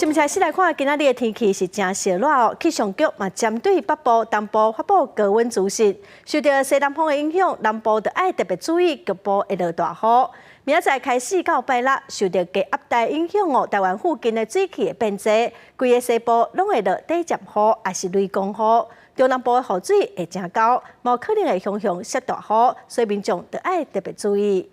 新聞開始來看，今仔日的天氣是誠燒熱哦。氣象局嘛針對北部、東部發布高溫資訊，受著西南風的影響，南部就愛特別注意局部會落大雨。明仔載開始到拜六，受著低壓帶影響哦，台灣附近的水汽會變濟，規个西部攏會落短暫雨，抑是雷公雨。中南部的雨水會誠厚，嘛可能會雄雄下大雨，所以民眾就愛特別注意。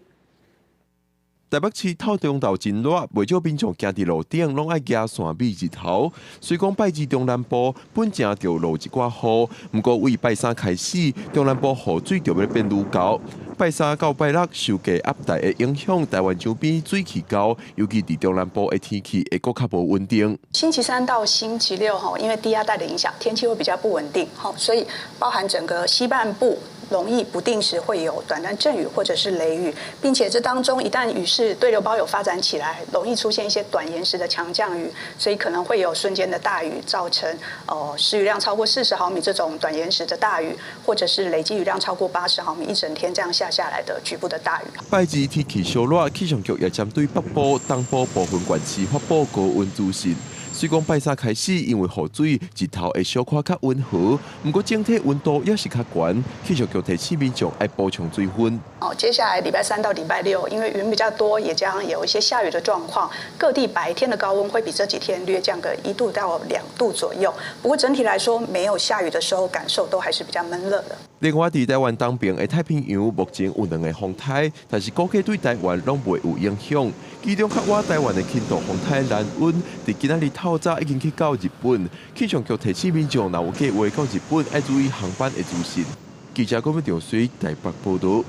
台北市透中晝真熱，袂少民眾行佇路頂，攏愛舉傘避日頭。雖講拜二中南部本正著落一寡雨，毋過為拜三開始，中南部雨水就欲變愈厚。拜三到拜六受低壓帶的影響，台灣周邊水汽厚，尤其佇中南部的天氣會閣較無穩定。星期三到星期六吼，因為低壓帶的影響，天氣會比較不穩定，吼，所以包含整個西半部容易不定時會有短暫陣雨或者是雷雨，並且這當中一旦雨勢對流包有發展起來，容易出現一些短延時的強降雨，所以可能會有瞬間的大雨，造成時雨量超過40毫米這種短延時的大雨，或者是累積雨量超過80毫米一整天這樣下下來的局部的大雨。拜二天氣燒熱，氣象局也針對北部、東部部分縣市發布高溫資訊。雖講拜三開始，因為雨水日頭會小可較溫和，毋過整體溫度也是較懸。氣象局提醒民眾愛補充水分。哦，接下來禮拜三到禮拜六，因為雲比較多，也將有一些下雨的狀況，各地白天的高溫會比這幾天略降個1度到2度左右。不過整體來說，沒有下雨的時候，感受都還是比較悶熱的。另外，佇台灣東邊的太平洋目前有兩个風颱，但是估計對台灣攏袂有影響。其中較倚台灣的輕度風颱蘭溫，佇今仔日透早已經去到日本。氣象局提醒民眾，若有計畫到日本，愛注意航班的資訊。記者郭文長水台北報導。